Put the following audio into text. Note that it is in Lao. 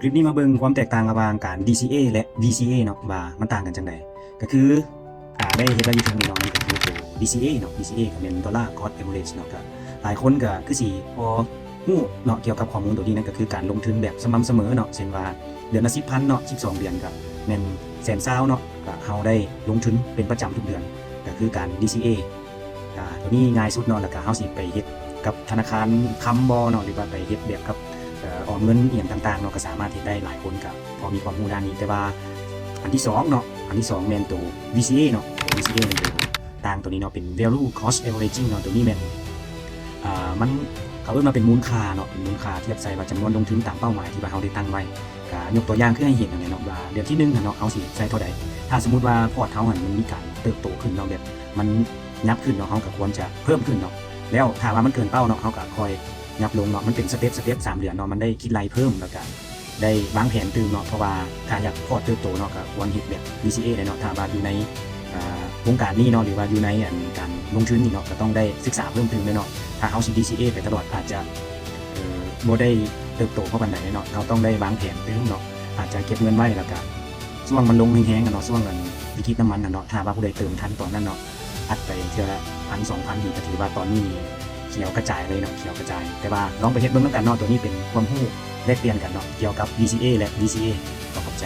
ຄລິບນີ້ມາເບິ່ງຄວາມແຕກຕ່າງລະຫວ່າງການ DCA ແລະ VCA ເນາະ ວ່າມັນຕ່າງກັນຈັ່ງໃດ. ກະຄື ອ່າ ໄດ້ເຮັດໄວ້ຢູ່ເທິງນີ້ເນາະ ມັນກະຄືໂຕ DCA ເນາະ DCA ກະແມ່ນ Dollar Cost Average ເນາະ. ກະຫຼາຍຄົນກະຄືຊິພໍຮູ້ເນາະ ກ່ຽວກັບຂໍ້ມູນໂຕນີ້ ນັ້ນກະຄືການລົງທຶນແບບສະໝ່ຳສະເໝີເນາະ ເຊັ່ນວ່າເດືອນລະສິບພັນເນາະ ສິບສອງເດືອນກະແມ່ນແສນຊາວເນາະ. ກະເຮົາໄດ້ລົງທຶນເປັນປະຈຳທຸກເດືອນ ກະຄືການ DCA ອ່າ ໂຕນີ້ງ່າຍສຸດເນາະ. ແລ້ວກະເຮົາຊິໄປເຮັດກັບທະນາຄານຄຳບໍ່ເນາະ ຫຼືວ່າໄປເຮັດແບບກັບ ເອີ ອອມເງິນອີ່ຫຍັງຕ່າງໆເນາະ ກະສາມາດເຮັດໄດ້. ຫຼາຍຄົນກະພໍມີຄວາມຮູ້ດ້ານນີ້. ແຕ່ວ່າອັນທີສອງເນາະ ອັນທີສອງແມ່ນໂຕ VCA ເນາະ ໂຕ VCA ແມ່ນໂຕຕ່າງໂຕນີ້ເນາະ ເປັນ Value Cost Averaging ເນາະ. ໂຕນີ້ແມ່ນ ອ່າ ມັນ ເຂົາເອີ້ນວ່າເປັນມູນຄ່າເນາະ ເປັນມູນຄ່າທຽບໃສ່ວ່າຈຳນວນລົງທຶນຕາມເປົ້າໝາຍທີ່ວ່າເຮົາໄດ້ຕັ້ງໄວ້. ກະຍົກຕົວຢ່າງຄືໃຫ້ເຫັນຫັ້ນແຫຼະເນາະ ວ່າເດືອນທີໜຶ່ງຫັ້ນເນາະ ເຮົາຊິໃສ່ເທົ່າໃດ. ຖ້າສົມມຸດວ່າພອດເຮົາຫັ້ນມັນມີການເຕີບໂຕຂຶ້ນເນາະ ແບບມັນຫຍັບຂຶ້ນເນາະ ເຮົາກະຄວນຈະເພີ່ມຂຶ້ນເນາະ. ແລ້ວຖ້າວ່າມັນເກີນເປົ້າເນາະ ເຮົາກະຄ່ອຍຫຍັບລົງເນາະ. ມັນເປັນສະເຕັບ ສະເຕັບ ສາມເດືອນເນາະ ມັນໄດ້ຄິດໄລ່ເພີ່ມ ແລ້ວກະໄດ້ວາງແຜນຕື່ມເນາະ. ເພາະວ່າຖ້າຢາກພອດເຕີບໂຕເນາະ ກະຄວນເຮັດແບບ VCA ເລີຍເນາະ. ຖ້າວ່າຢູ່ໃນ ອ່າ ວົງການນີ້ເນາະ ຫຼືວ່າຢູ່ໃນອັນການລົງທຶນນີ້ເນາະ ກະຕ້ອງໄດ້ສຶກສາເພີ່ມຕື່ມເລີຍເນາະ. ຖ້າເຮົາຊິ DCA ໄປຕະຫຼອດ ອາດຈະ ເອີ ບໍ່ໄດ້ເຕີບໂຕພໍປານໃດເນາະ. ເຮົາຕ້ອງໄດ້ວາງແຜນຕື່ມເນາະ ອາດຈະເກັບເງິນໄວ້ ແລ້ວກະຊ່ວງມັນລົງແຮງໆ ຫັ້ນເນາະ ຊ່ວງອັນວິກິດນ້ຳມັນຫັ້ນເນາະ ຖ້າວ່າຜູ້ໃດເຕີມທັນຕອນນັ້ນເນາະ ອັດໄປເທື່ອລະພັນສອງພັນ ນີ້ກະຖືວ່າຕອນນີ້ຂຽວກະຈາຍເລີຍເນາະ ຂຽວກະຈາຍ. ແຕ່ວ່າລອງໄປເຮັດເບິ່ງນຳກັນເນາະ. ໂຕນີ້ເປັນຄວາມຮູ້ແລກປ່ຽນກັນເນາະ ກ່ຽວກັບ DCA ແລະ VCA. ຂໍຂອບໃຈ.